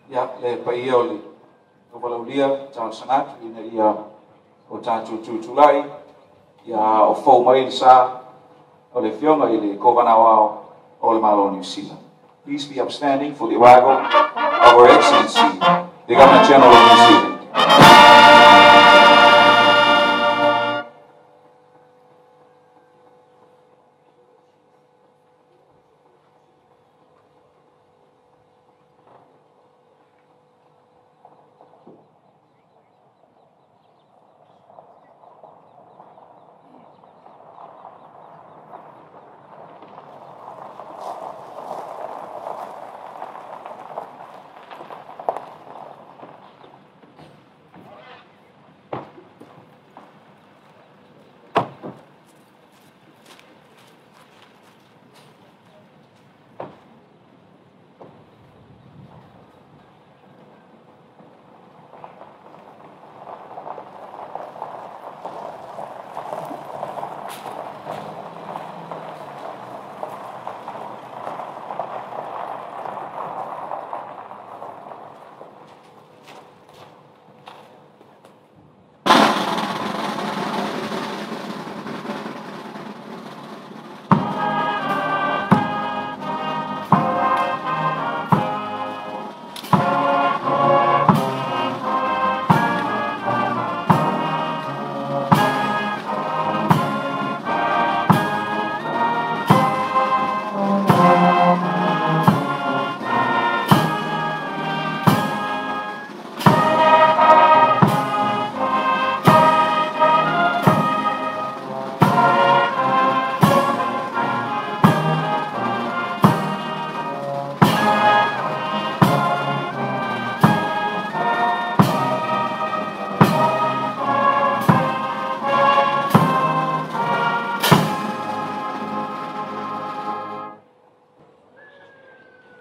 Ia, le paia o le Tauvalaaulia, talosaga atu ina ia o tatou tutulai ia o fou mai le sa o le Afioga i le Kovana Aoao o le Malo o Niu Sila. Please be upstanding for the arrival of Her Excellency, the Governor General of New Zealand.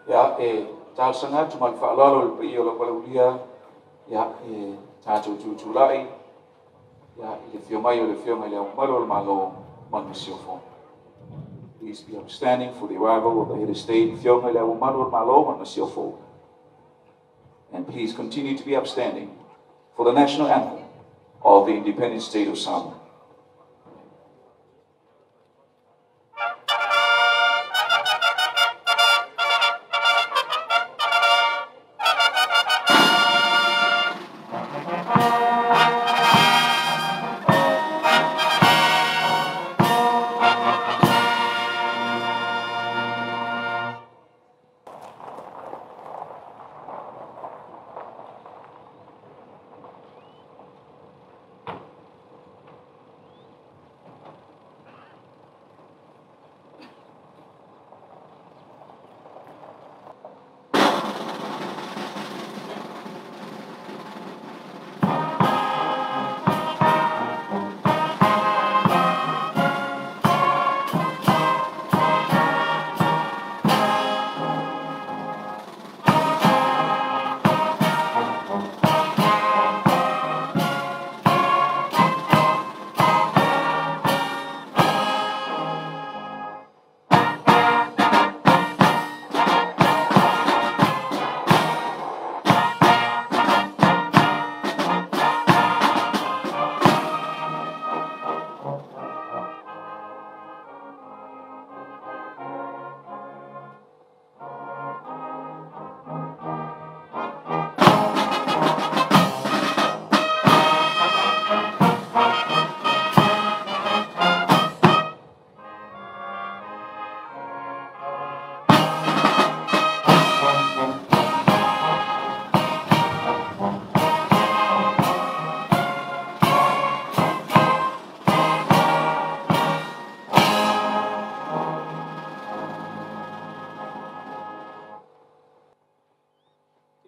Ia, e talosaga atu ma le faaaloalo i le paia o le Valaaulia, ia, e tatou tutulai ia, i le afio mai o le Afioga i le Ao Mamalu o le Malo ma le Masiofo. Please be upstanding for the arrival of the Head of State, Afioga i le Ao Mamalu o le Malo ma le Masiofo. And please continue to be upstanding for the national anthem of the independent state of Samoa.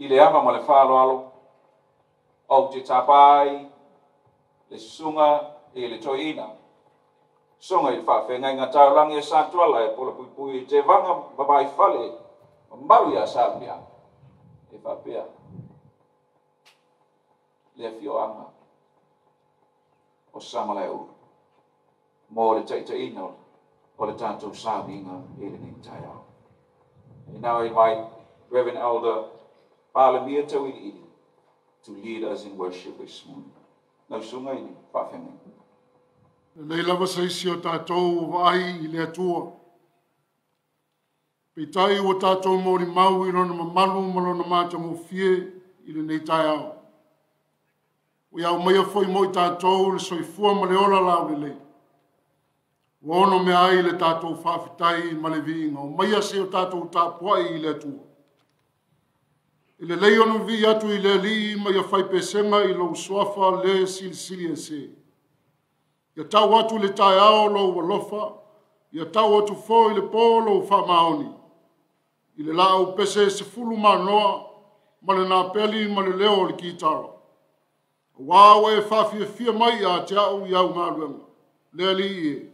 I le ava ma le faaaloalo, ou te tapa ai le susuga i le Toeaina, susuga i le Faafeagaiga Taulagi a Satuala e polapuipui i Tevaga ma Vaifale mamalu ia Salemuliaga e faapea le afioaga o Samalaeulu mo le taitaiina o le tatou sauniga i lenei taeao. I now invite Reverend Elder Palemia Tauiliili to lead us in worship this morning. Lau susuga i le faafeagaiga. Lelei lava se isi o tatou ua vaai i le Atua. Peitai ua tatou molimau i lona mamalu ma lona matagofie i lenei taeao. Ua ia aumaia foi mo i tatou le soifua ma le ola laulelei. Ua ono mea ai le tatou faafetai ma le viiga. Omaia se o tatou tapuai i le Atua. E lelei ona vivii atu i le Alii ma ia faipesega i lou suafa le silisili ese. Ia tau atu i le taeao lou alofa, ia tau atu foi i le po lou faamaoni. I le laau pese 10 manoa ma le napeli ma le leo o le kitara. Aua ua e faafiafia mai ia te au i au galuega, le Alii e,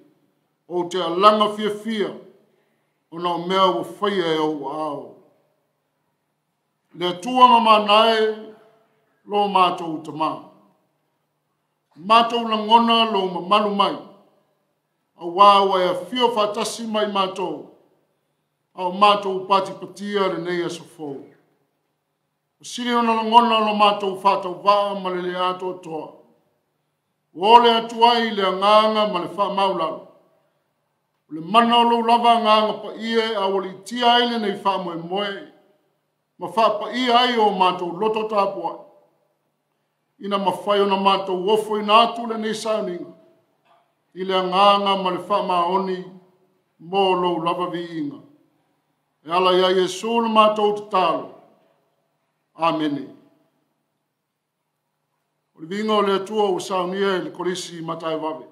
ou te alaga fiafia ona o mea ua faia e ou aao. Le Atua mamana e, lo matou tama. Matou lagona lou mamalu mai, aua ua e afio faatasi mai matou, a o matou patipatia lenei aso fou. Ua sili ona lagona lo matou faatauvaa ma le le atoatoa. Ua ole atu ai le agaga ma le faamaulalo. O le mana o lou lava agaga paia e aualiitia ai lenei faamoemoe ma faapaia ai o matou loto tapuai. Ina mafai ona matou ofoina atu lenei sauniga i le agaga ma le faamaoni mo lou lava viiga. E ala ia Iesu le matou tatalo. Amene. O le viiga o le Atua ua saunia e le Kolisi Mataevave.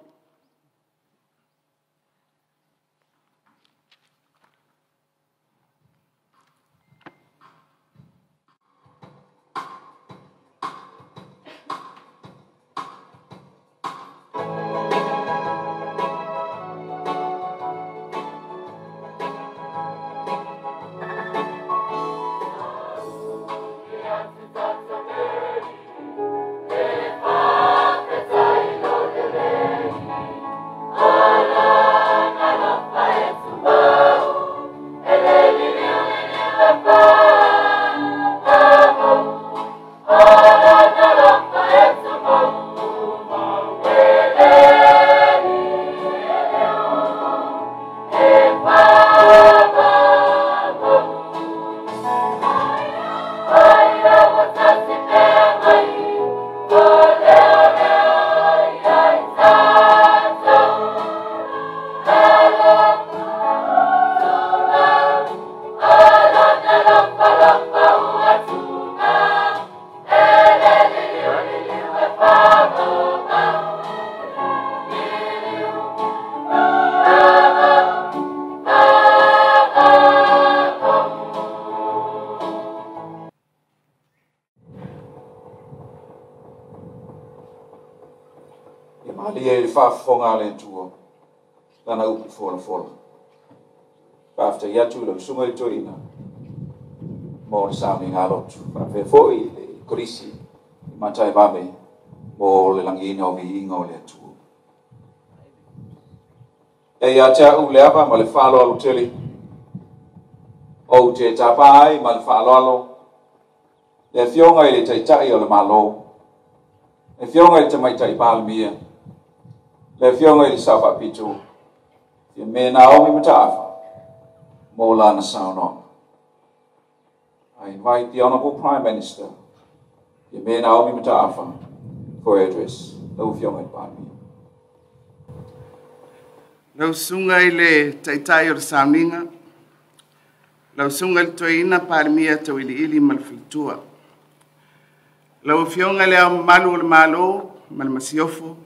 Ia malie i le faafofoga a le Atua lana upu folafola. Faafetai atu i lau susuga i le toeaina mo le sauniga lotu. Faapea foi i le Kolisi i Mataevave mo le lagiina o viiga o le Atua. E ia te au le ava ma le faaaloalo tele, ou te tapa ai ma le faaaloalo le afioga i le Taitai o le Malo, le afioga i le Tamaitai Palemia, le afioga i le Sao Faapito, Fiame Naomi Mataafa, mo lana saunoaga. I invite the Honorable Prime Minister, Fiame Naomi Mataafa, for her address. Lau afioga i le Palemia. Lau susuga i le Taitai o le Sauniga, lau susuga i le Toeaina Palemia Tauiliili ma le Faletua. Lau Afioga i le Ao Mamalu o le Malo ma le Masiofo,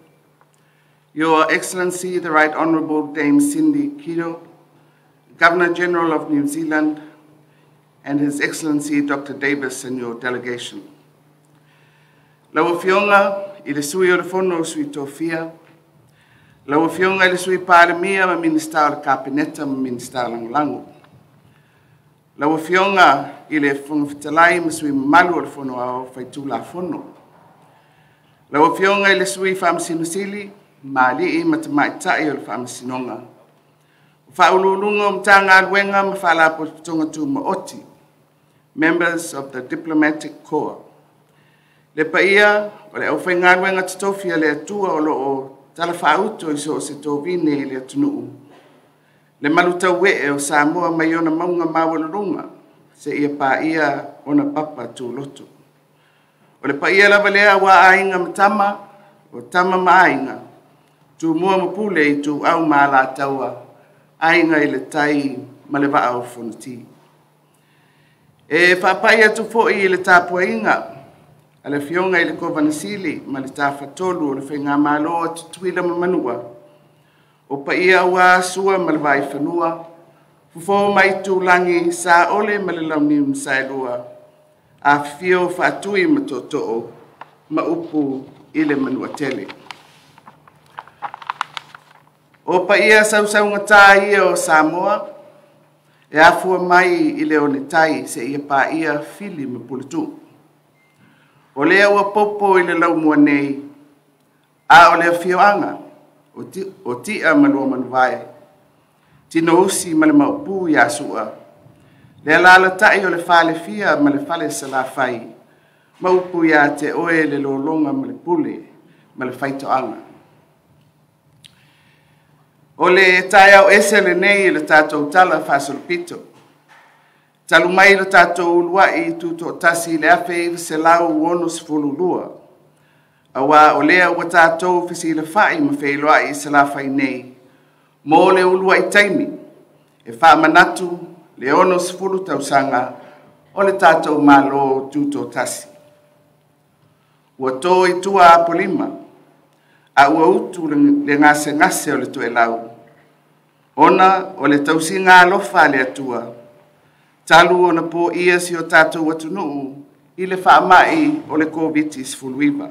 Your Excellency, the Right Honorable Dame Cindy Kiro, Governor General of New Zealand, and His Excellency Dr. Davis and your delegation. Lau Afioga i le Sui o le Fono o Sui Tofia, lau Afioga i le Sui Palemia ma Minisita o le Kapeneta ma Minisita Lagolago. Lau Afioga i le Fofoga Fetalai ma sui usufono mamalu o le Fono Aoao Faitulafono. Lau Afioga i le Sui Faamasino Sili ma alii ma tamaitai o le Faamasinoga, o Faauluuluga o Matagaluega ma Faalapotopotoga Tumaoti. members of the Diplomatic Corps. Le paia o le aufaigaluega totofi a le Atua o loo talafaauto i so o se tovine i le atunuu, le malutauee o Samoa mai ona mauga maualuluga seia paia ona papa tuloto. O le paia lava lea aua Aiga ma Tama, o Tama ma Aiga, Tumua ma Pule, Ituau ma Alataua, Aiga i le Tai ma le Vaa o Fonoti. E faapai atu foi i le tapuaiga a le Afioga i le Kovana Sili ma le Tafatolu o le Faigamalo a Tutuila ma Manua, o paia aua Sua ma le Vaifanua, Fofo ma Aitulagi, Saole ma le Launiu na Saelua, afifio Faatui ma Tootoo ma upu i le Manuatele. O paia sausaugata ia o Samoa e afua mai i le onetai seia paia Fili ma Puletuu. O lea ua popo i le laumua nei, a o le afioaga o Tia ma Luamanuvae, Tinousi ma le Maopu ia Sua, le alaalatai o le Falefia ma le Fale Salafai, ma upu ia te oe le lologa ma le pule ma le faitoaga. O le taeao ese lenei i le tatou Tala Faasolopito, talu mai le tatou uluai tutoatasi i le 1962, aua o lea ua tatou fesilafai ma feiloai i Salafai nei mo le uluai taimi e faamanatu le 60 tausaga o le tatou Malo Tutoatasi. Ua to i tua Apolima, a ua utu le gasegase o le toelau, ona o le tausiga alofa a le Atua, talu ona poia si o tatou atunuu i le faamai o le Koviti-19.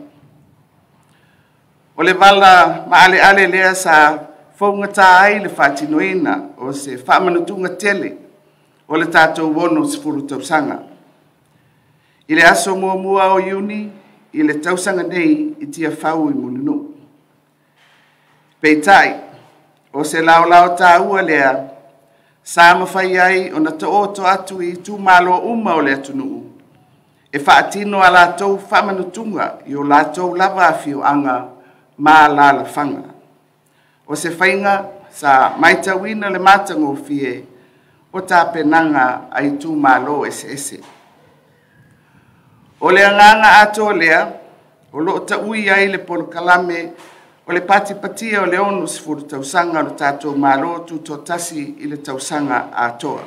O le vala maaleale lea sa fougata ai le faatinoina o se faamanatuga tele o le tatou 60 tausaga. I le aso 1 o Iuni i le tausaga nei i Tiafau i Mulinuu. Peitai, o se laolao taua lea sa mafai ai ona taoto atu i itumalo uma o le atunuu e faatino a latou faamanatuga i o latou lava afioaga ma alaalafaga. O se faiga sa matauina le matagofie o tapenaga a itumalo eseese. O le agaga atoa lea o loo taui ai le polokalame o le patipatia o le 60 tausaga o le tatou Malo Tutoatasi i le tausaga atoa.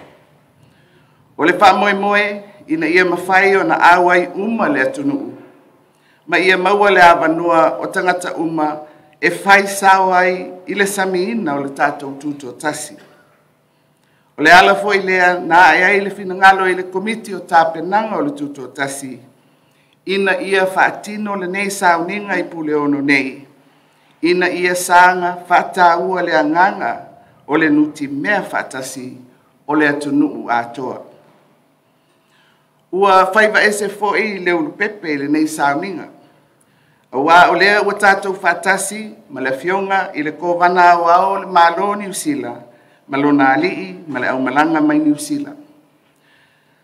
O le faamoemoe ina ia mafai ona auai uma le atunuu ma ia maua le avanoa o tagata uma e fai sao ai i le samiina o le tatou Tutoatasi. O le ala foi lea na ae ai le finagalo i le Komiti o Tapenaga o le Tutoatasi ina ia faatino lenei sauniga i Puleono nei, ina ia saga faataua le agaga o le nutimea faatasi o le atunuu atoa. Ua faiva ese foi le ulupepe i lenei sauniga, aua o lea ua tatou faatasi ma le Afioga i le Kovana Aoao o le Malo o Niu Sila ma lona alii ma le aumalaga mai Niu Sila.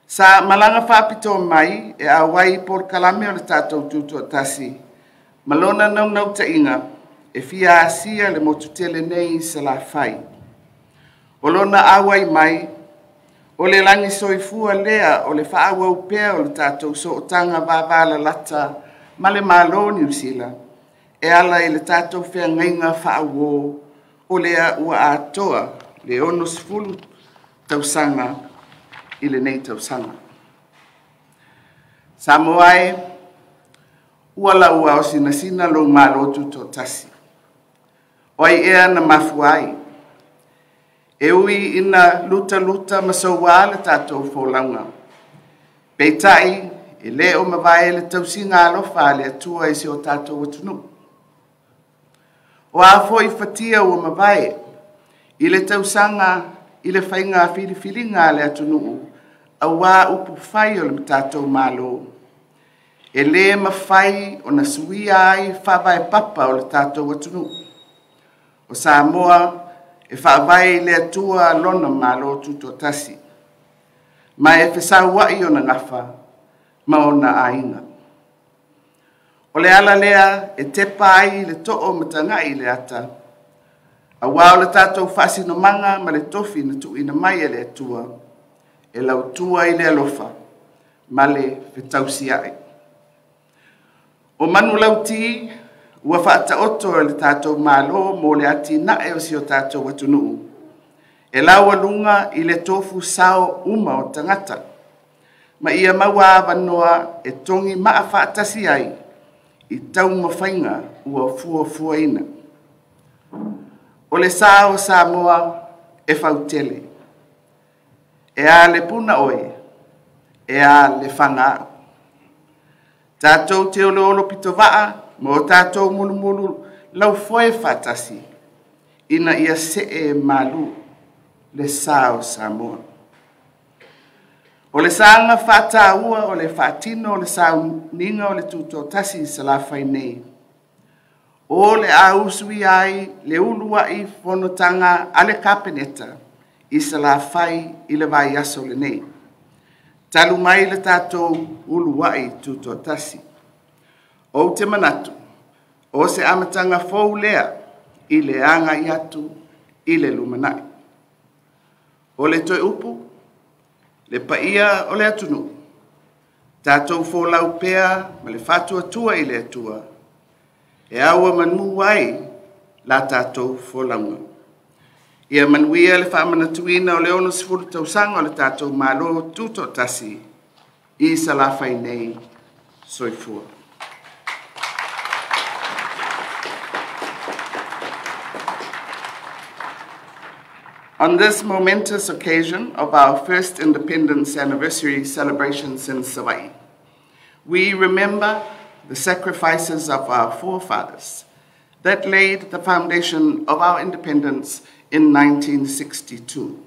Sa malaga faapitoa mai e auai i polokalame o le tatou Tutoatasi ma lona naunautaiga e fia asia le motu tele nei i Salafai. O lona auai mai, o le lagisoifua lea o le faaauau pea o le tatou sootaga vavalalata ma le Malo o Niu Sila e ala i le tatou feagaiga faauo o lea ua atoa le 60 tausaga i lenei tausaga. Samoa e, ua lauaosinasina lou Malo Tutoatasi. O ai ea na mafua ai? E ui ina lutaluta ma soua le tatou folauga, peitai e le o mavae le tausiga alofa a le Atua i si o tatou atunuu. O a foi fatia ua mavae i le tausaga i le faiga filifiliga a le atunuu aua upufai o le tatou Malo, e le mafai ona suia ai faavae papa o le tatou atunuu. O Samoa e faavae i le Atua lona Malo Tutoatasi. Ma e fesaua'i ona gafa ma ona aiga. O le ala lea e tepa ai le too o mataga'i i le ata, auā o le tatou faasinomaga ma le tofi na tuuina mai e le Atua e lautua i le alofa ma le fetausia'i. O manulauti ua faataoto e le tatou Malo mo le atinae o si o tatou atunuu, e laualuga i le tofu sao uma o tagata, ma ia maua avanoa e togi maa faatasi ai i taumafaiga ua fuafuaina. O le sa o Samoa e fautele, e a le puna oe, e a Lefaga a'u. Tatou te oloolo pitovaa ma o tatou mulumulu laufoe faatasi ina ia see malu le sa o Samoa. O le saga faataua o le faatino o le sauniga o le Tutoatasi i Salafai nei, o le a usuia ai le uluai fonotaga a le Kapeneta i Salafai i le vaiaso lenei, talu mai le tatou uluai tutoatasi. Ou te manatu, o se amataga fou lea i le agai atu i le lumanai. O le toe upu, le paia o le atunuu, tatou folau pea ma le faatuatua i le Atua e auomanu ai la tatou folauga. Ia manuia le faamanatuina o le 60 tausaga o le tatou Malo Tutoatasi i Salafai nei. Soifua. On this momentous occasion of our first independence anniversary celebrations in Savaii, we remember the sacrifices of our forefathers that laid the foundation of our independence in 1962.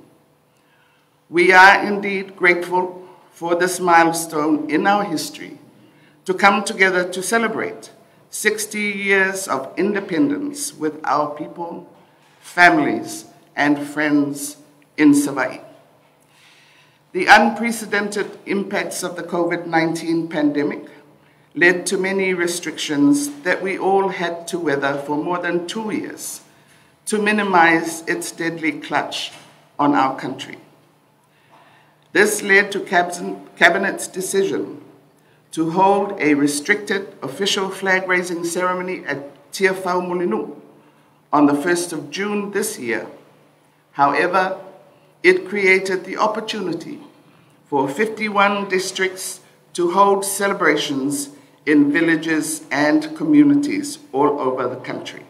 We are indeed grateful for this milestone in our history to come together to celebrate 60 years of independence with our people, families, and friends in Savaii. The unprecedented impacts of the COVID 19 pandemic led to many restrictions that we all had to weather for more than 2 years to minimize its deadly clutch on our country. This led to Cabinet's decision to hold a restricted official flag raising ceremony at Tiafau Mulinuu on the 1st of June this year. However, it created the opportunity for 51 districts to hold celebrations in villages and communities all over the country.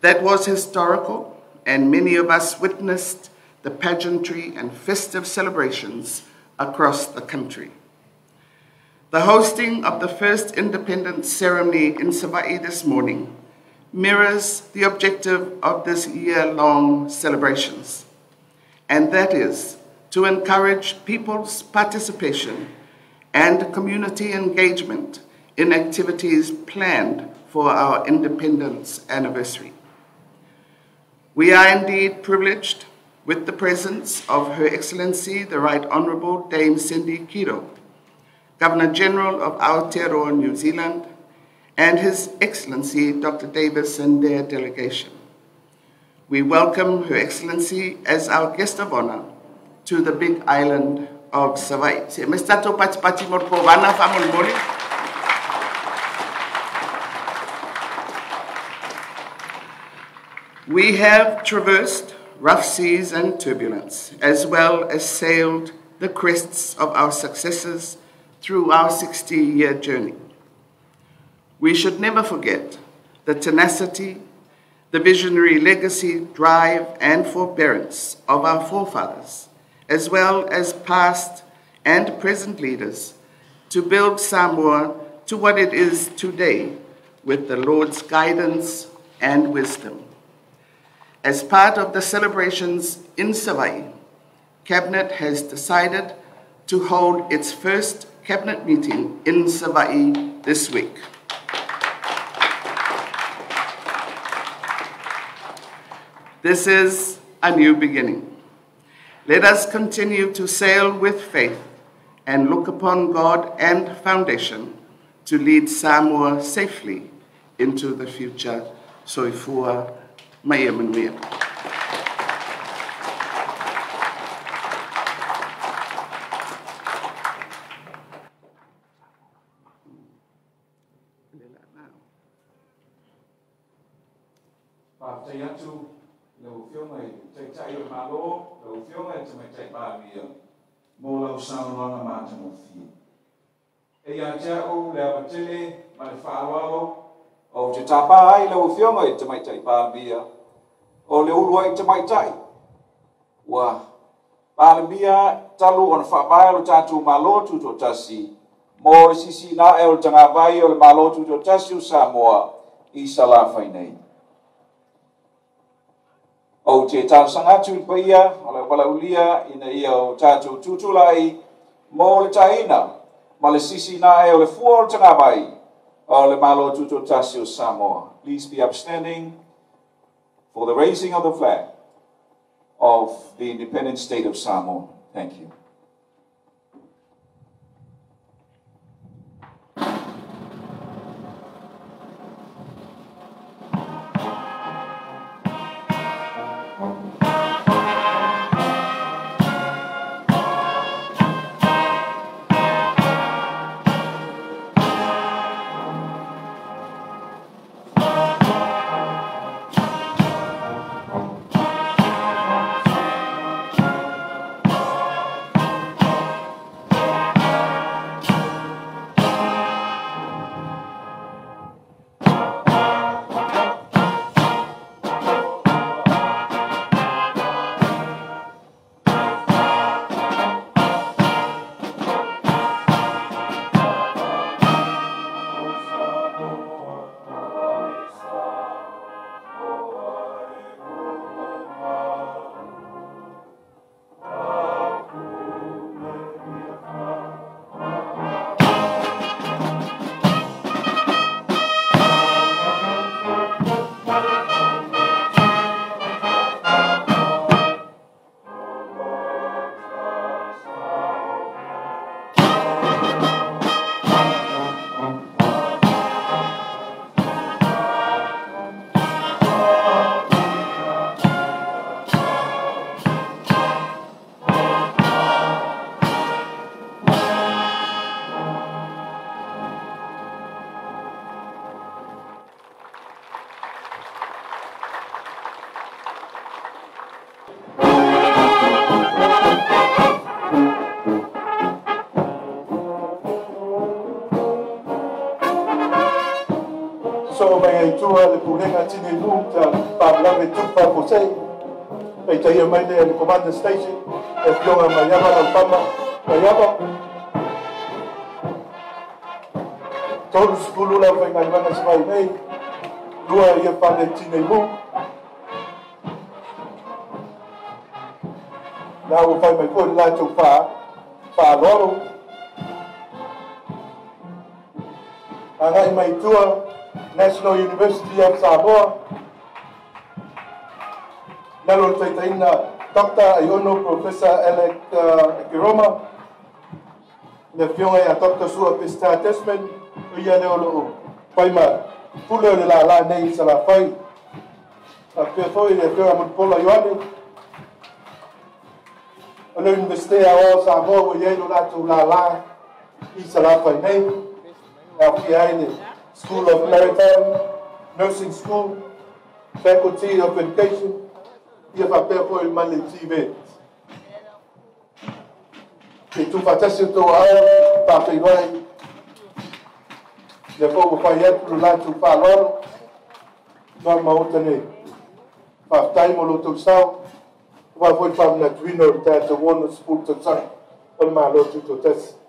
That was historical, and many of us witnessed the pageantry and festive celebrations across the country. The hosting of the first independence ceremony in Savaii this morning mirrors the objective of this year-long celebrations, and that is to encourage people's participation and community engagement in activities planned for our independence anniversary. We are indeed privileged with the presence of Her Excellency the Right Honourable Dame Cindy Kiro, Governor General of Aotearoa, New Zealand, and His Excellency Dr. Davis and their delegation. We welcome Her Excellency as our guest of honor to the big island of Savaii. Se me tatou patipati mo le kovana faamolemole. We have traversed rough seas and turbulence, as well as sailed the crests of our successes through our 60 year journey. We should never forget the tenacity, the visionary legacy, drive, and forbearance of our forefathers, as well as past and present leaders, to build Samoa to what it is today with the Lord's guidance and wisdom. As part of the celebrations in Savaii, Cabinet has decided to hold its first Cabinet meeting in Savaii this week. This is a new beginning. Let us continue to sail with faith and look upon God and foundation to lead Samoa safely into the future. Soifua ma ia manuia. Faafetai atu lau Afioga i le Taitai o le Malo, lau Afioga i le Tamaitai Palemia, mo lau saunoaga matagofie. E ia te au le ava tele ma le faaaloalo ou te tapā ai lau Afioga i le Tamaitai Palemia o le uluai tamaitai ua Palemia talu ona faavae o le tatou Malo Tutoatasi mo le sisiina ae o le tagavai o le Malo Tutoatasi o Samoa i Salafai nei. Ou te talosaga atu i le paia o le valaaulia ina ia o tatou tutulai mo le taina ma le sisiina ae o le fua o le tagavai o le Malo Tutoatasi o Samoa. Please be upstanding for the raising of the flag of the independent state of Samoa. Thank you. So mai ai tua le pulega tini mu ta faalavelave tupu faafuasei paitaia mai lea le commander station e afioga Maiava Laupama Maiava 30 lau faigaluega sa fai nei lua ia fale tinei mu la ua fai mai foi le latou faaaloalo agai mai tua National University of Samoa lalo le taitaiga Dr. Aiono Professor Alec Kiroma le afioga ia Dr. Sua Pesta Desmond o ia lea o loo fai ma pule o le lālā nei i Salafai faapea foi le afioga Mulipola Ioane o le Universite Aoao o Samoa ua i ai lo latou lālā i Salafai nei e aofia ai le School of Maritime, Nursing School, Faculty of Education, ia faapea foi ma le TVET. Te tuufaatasi o tou aao faafeiloai lea foi ua fai atu lo latou faaaloalo ma maota nei. Faafetai mo lo tou sao, aua foi le faamanatuina o le tatou 60 tausaga o le Malo Tutoatasi.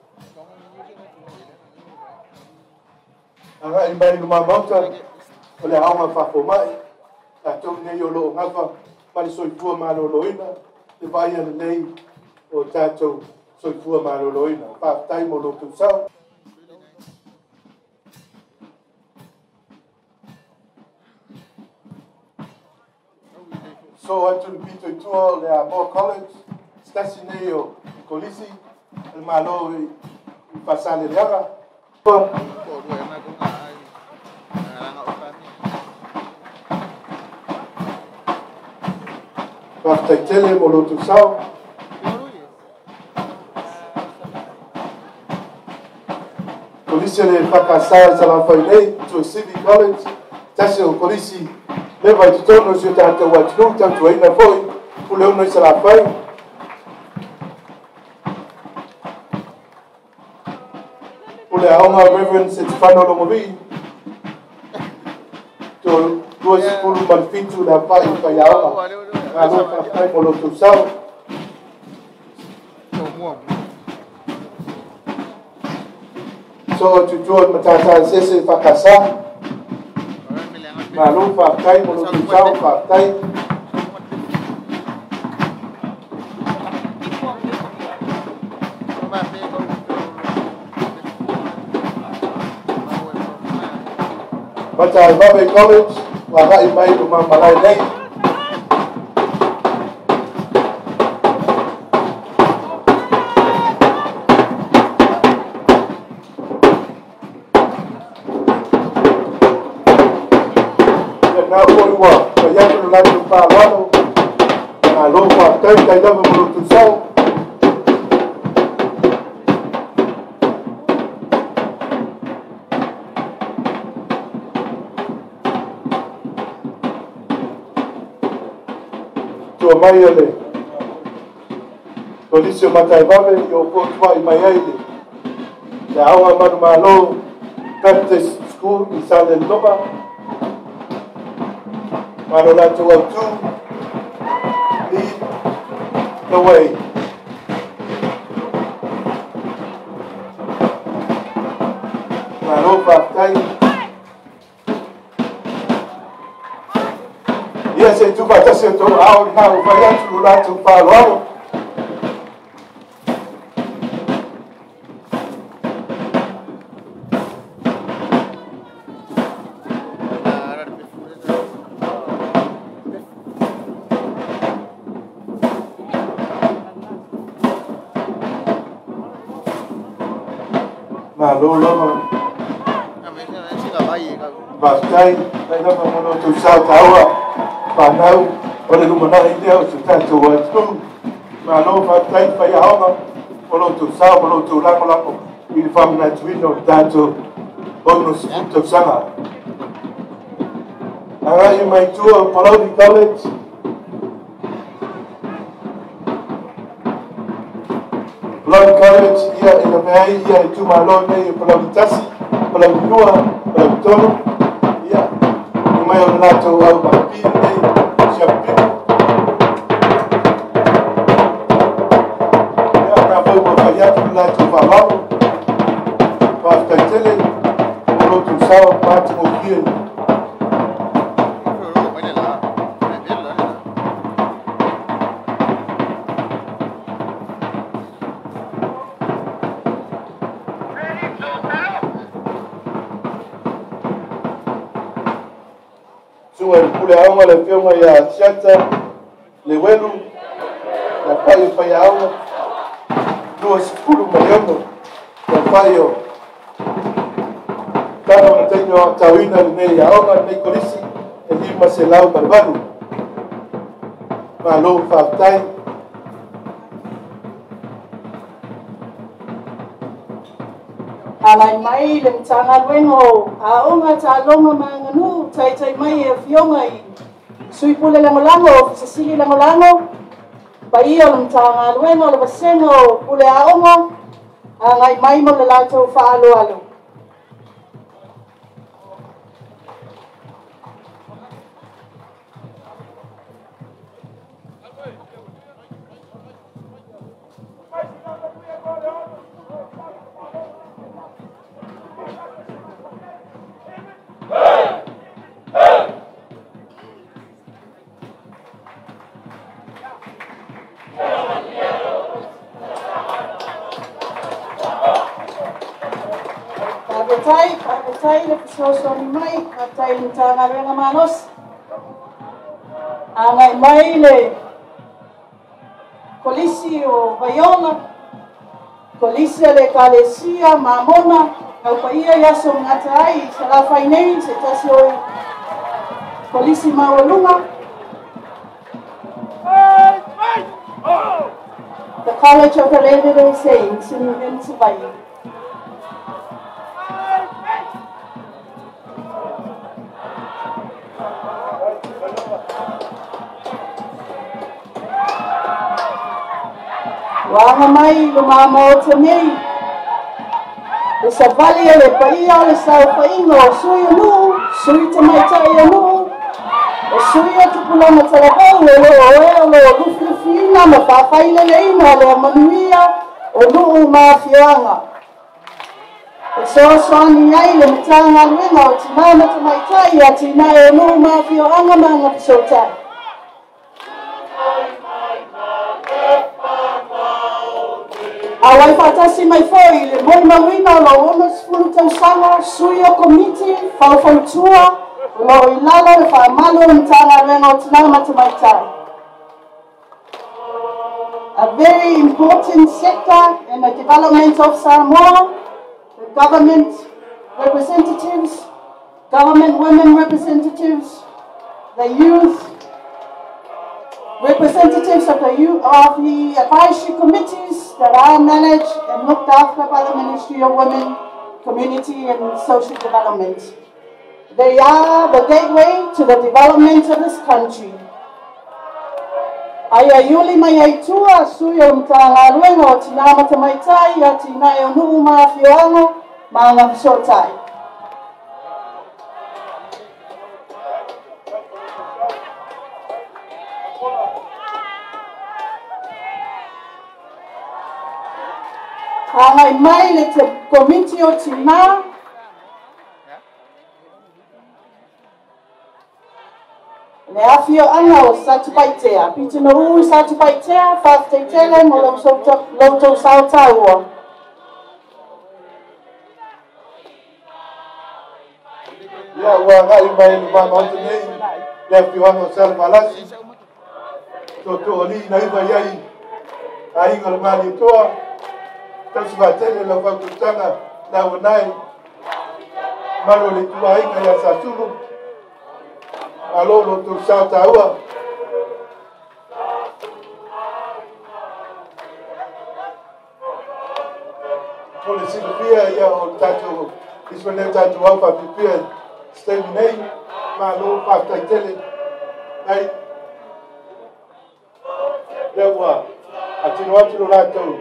Agai mai luma maota o le aoga faafomai, tatou nei o loo gafa ma le soifua maloloina, le vaaia lelei o tatou soifua maloloina. Faafetai mo lo tou sao. So atu le pito i tua o le Amoa College, Tasi nei o Kolisi le Malo i Faasaleleaga. Faafetai tele mo lo outou sao. Kolisi le Fakasa i Salafai nei, Tuasivi College, tasi o Kolisi leva i totonu o si o tatou atunuu, tautuaina foi Puleono i Salafai. Pule Aoga Reverend Setefano Logovii, 27 le apai i Faiaoga. Malo faafetai mo lo outou sao. So atu tua i Matata Sese Fakasa. Malo faafetai mo lo outou sao, faafetai. Mataivave College, agai mai luma malae nei. Ia na foi ua fai atu le latou faaaloalo, malo faafetai tai lava mo lo outou sao. Tua mai o le Kolisi o Mataivave i o potuai mai ai le Aoga Manumalo Baptist School i Salelologa. Malo latou autu, lead the way. Malo faafetai. Ia se i tuufaatasi o tou aao lena ua fai atu lo latou faaaloalo. Malo lava. Faafetai tai lava mo lo outou sao taua fanau o le lumanai lea o se tatou atunuu. Malo faafetai faiaoga mo lo outou sao ma lo outou lagolago i le faamanatuina o le tatou 60 tausaga. Agai mai tua Palauli College. Palauli College, ia e lavea ai ia itumalo nei o Palauli 1, Palauli 2, Palauli 3. Ia, mai o le latou au maapi nei, Siapipipi. Ia, na foi ua fai atu le latou faaaloalo. Faafetai tele mo lo outou sao ma atagofie. Suga i le Pule Aoga le Afioga ia Siata Lewelu, le apai o Faiaoga, 26 le apai o tala o le taimi o aotauina lenei aoga, lenei kolisi, e 508. Malo faafetai. Alai mai le Matagaluega o Aoga, Taaloga ma Aganuu, taitai mai e afioga i Sui Pule Lagolago, Ofisa Sili Lagolago, paia o le Matagaluega o le Vasega o Pule Aoga, agai mai mo le latou faaaloalo. Faafetai le fesoasoani mai, faafetai le Matagaluega malosi. Agai mai le Kolisi o Vaiola, Kolisi a le Ekalesia, Mamona, au paia i aso gata ai i Salafai nei, se tasi o Kolisi maualuga. The College of the Latter-day Saints in Savaii. Ua aga mai i luma maota nei, le savali a le paia o le saofaiga o sui o nuu, sui tamaitai o nuu, o sui o tupulaga talavou o loo e o loo lufilufiina ma faafaileleina le amanuia o nuu ma afioaga. E soasoani ai le Matagaluega o Tinā ma Tamaitai atinae o nuu ma afioaga ma agafesootai. Auai faatasi mai foi le molimauina o lou 60 tausaga, sui o komiti, faufautua, o loo i lalo le faamalu o le Matagaluega o Tinā ma Tamaitai. A very important sector in the development of Samoa, the government representatives, government women representatives, the youth, representatives of the youth, of the advisory committees that are managed and looked after by the Ministry of Women, Community and Social Development. They are the gateway to the development of this country. Ai ai uli mai ai tua sui o Matagaluega o Tinā ma Tamaitai atinae o nuu ma afioaga ma agafesootai. Agai mai le te komiti o Tinā, le afioaga o Satupaitea, Pitinuu i Satupaitea, faafetai tele mo loutou sao taua. Ia ua agai mai le maota nei le afioaga o Salevalasi, toatoalii na iva i ai aiga o le Malietoa, tausi faatele lau faututaga lauanae, malu o le ituaiga ia Sasulu, malo lo tou sao taua. Mo le silafia ia o le tatou ismaneu tatou au faapipia se taimi nei, malo faafetai tele ai lea ua atino atu lo latou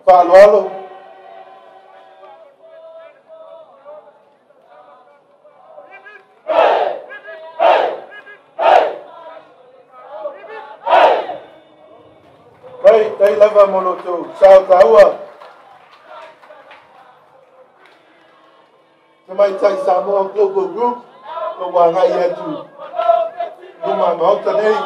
faaaloalo. Tai, tai lava mo lo tou sao taua. Tamaitai Samoa Global Group, lo ua agai atu luma maota nei.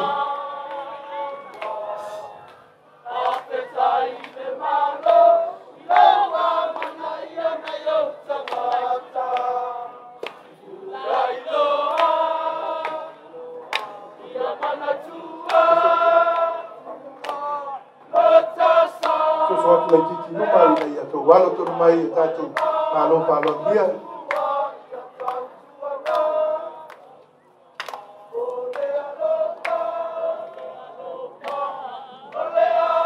Soso atu laitiiti luma ina ia tou alo tonu mai e tatou malo faaloagia.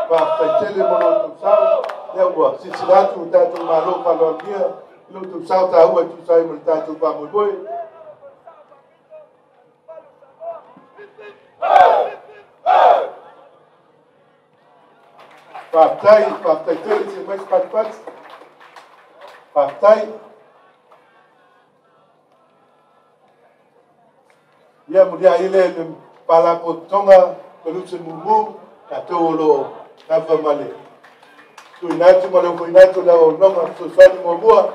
Faafetai tele mo lo outou sao, lea ua silasila atu o tatou malo faaloagia i lo outou sao taua e tusa ai ma le tatou faamoemoe. Faafetai, faafetai tele se mai se patipati. Faafetai. Ia mulia ile le Faalapotopotoga Koluse Mumu, tatou o loo nafa ma le tuuina atu ma le ofoina atu o le auaunaga fesoasoani muamua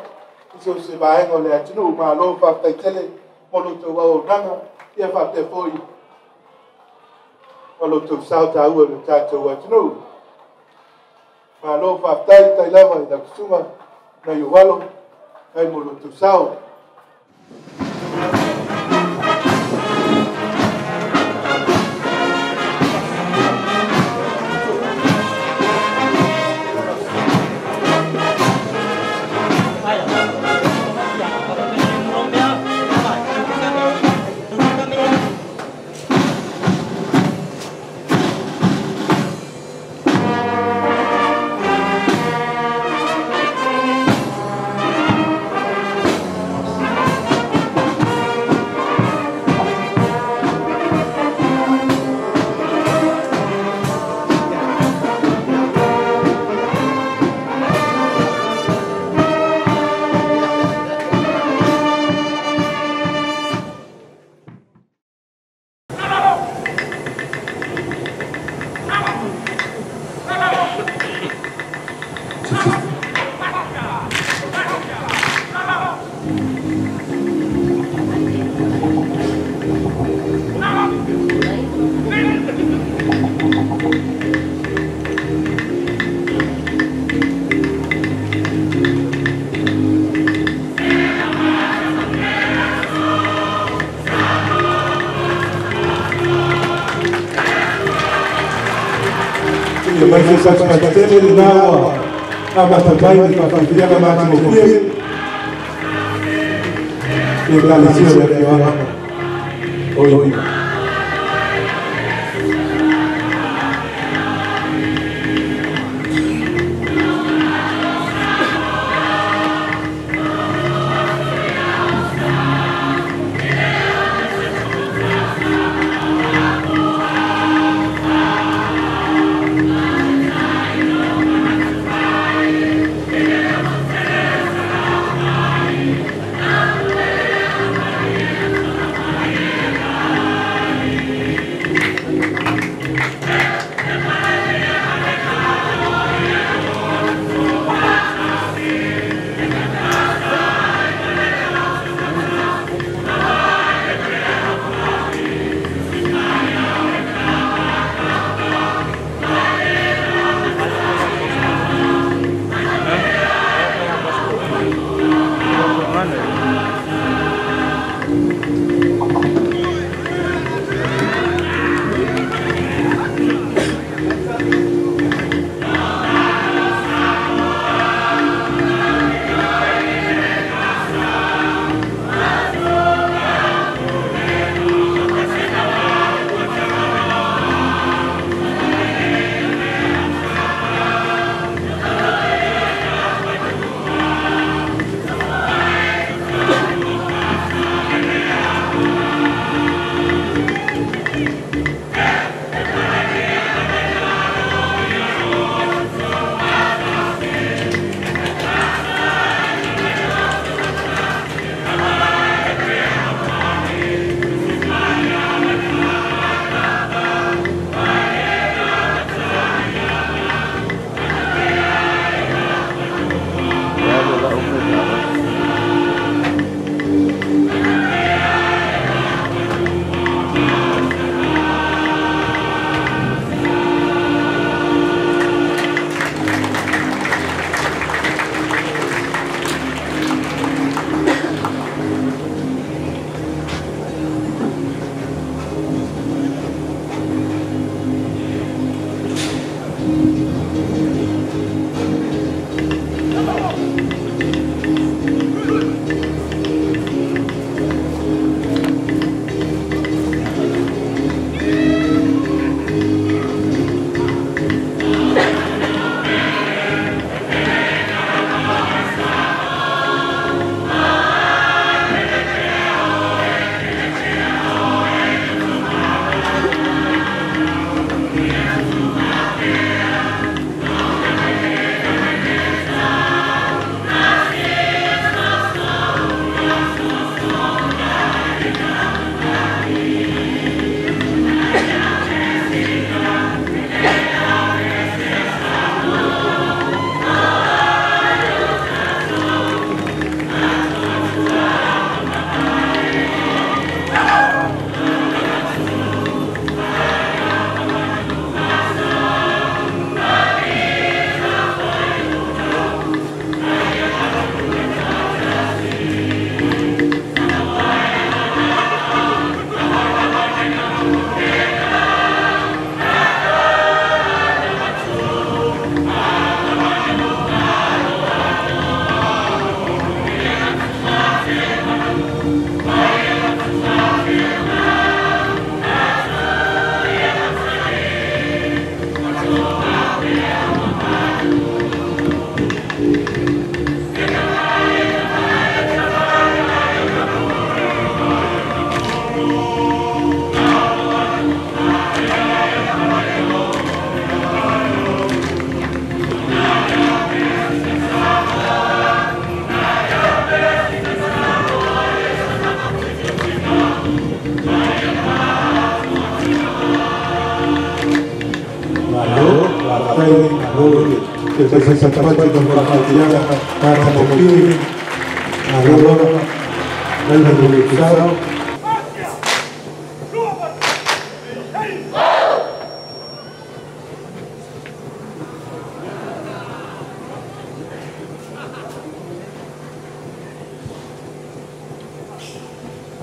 i so o se vaega o le atunuu. Malo faafetai tele mo lo outou auaunaga, ia faapea foi ma lo outou sao taua i lo tatou atunuu. Malo faafetai tai lava i lau susuga nai ou alo, tai mo lo outou sao. Ia mai se fatele lena ua amata mai le faafiafiaga matagofie i Ekalesia o le Afioaga o Iva.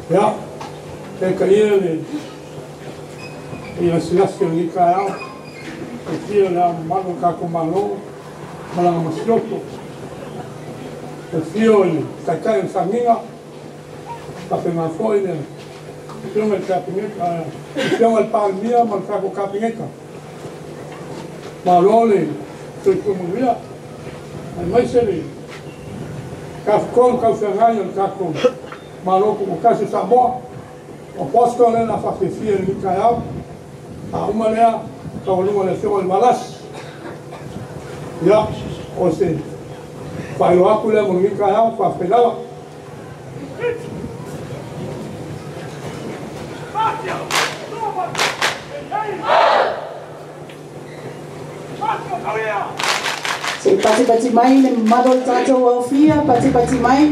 Ja, te ka ia le ia silasi o ni ka ao. E fia le ao mamalu o le tatou Malo ma lana masiofo. E fia o le taitai o le sagiga, faapena foi le afioga i le Kapeneta, afioga i le Palemia ma le tatou Kapeneta. Malo le soifua manuia, aemaise le tafatolu taufeagai o le tatou Malo Tutoatasi o Samoa. O Bosco lea na faafiafia i lenei taeao, a uma lea taualuga le afioga i le Valasi. Ia, o se faailoa atu lea mo lenei taeao, faafetai lava. Se i patipati mai le mamalu o le tatou aofia, patipati mai.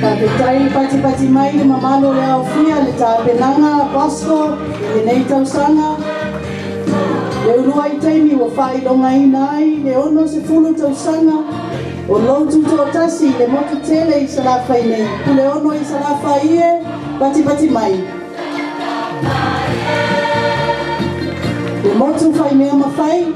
Faafetai patipati mai le mamalu o le aofia le tapenaga Bosco i lenei tausaga. Le ulua i taimi ua faailogaina ai le 60 tausaga o lou tutoatasi i le motu tele i Salafai nei. Puleono i Salafai e, patipati mai. Le motu faimea mafai.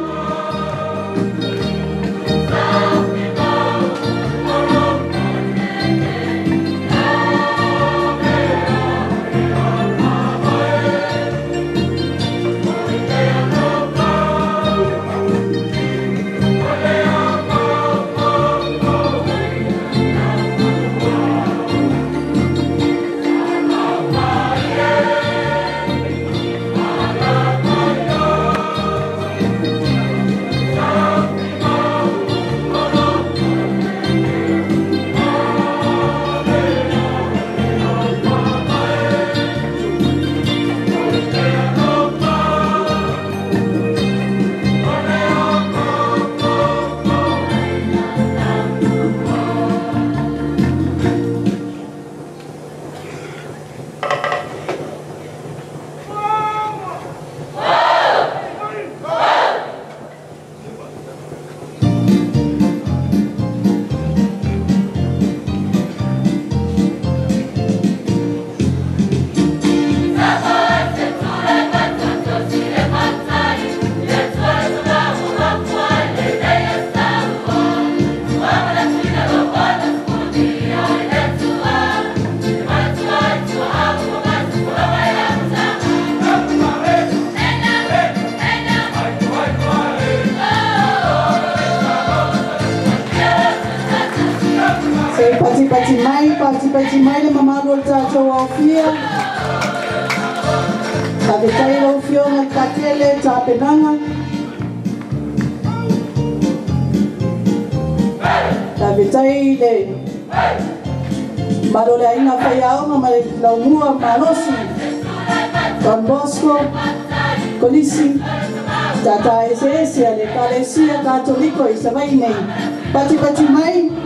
tauaofia. Faafetai lau Afioga i Patele tapenaga. Faafetai le malo le aiga faiaoga ma le laumua malosi Don Bosco, Kolisi, tata eseese a le Ekalesia Katoliko i Savaii nei. Patipati mai.